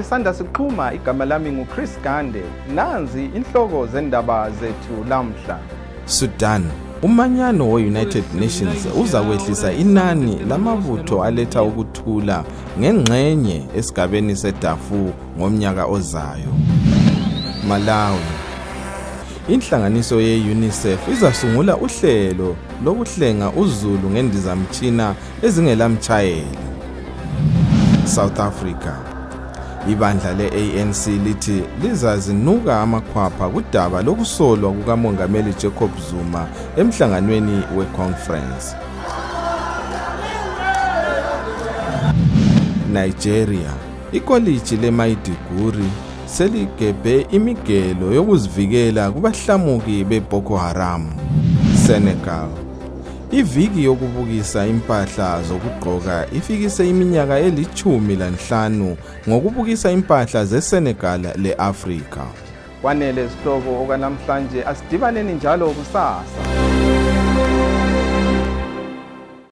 Bathi sanda siqhuma, igama lami nguChris Gande. Nanzi inhloko zendaba zethu lamhla. Sudan. Umanyano we-United Nations uzakwehlisa inani lamabutho aletha ukuthula ngengxenye esigabeni seDarfur ngomnyaka ozayo. Malawi. Inhlanganiso ye-UNICEF izasungula uhlelo lokuhlenga uzulu ngendizamtshina ezingelamtshayeli. South Africa. Ibandla le-ANC lithi lizazinuka amakhwapha kudaba lokusolwa kukaMongameli Jacob Zuma emhlanganweni we-conference. Nigeria. Ikolitshi leMaiduguri seligebhe imigelo yokuzivikela kubahlamuki beBoko Haram. Senegal. Iviki yokubukisa impahla zokugqoka ifikise iminyaka eli-15 ngokubukisa impahla zeSenegal le-Afrika. Kwanele zihlobo, okwanamhlanje asidibaneni njalo kusasa.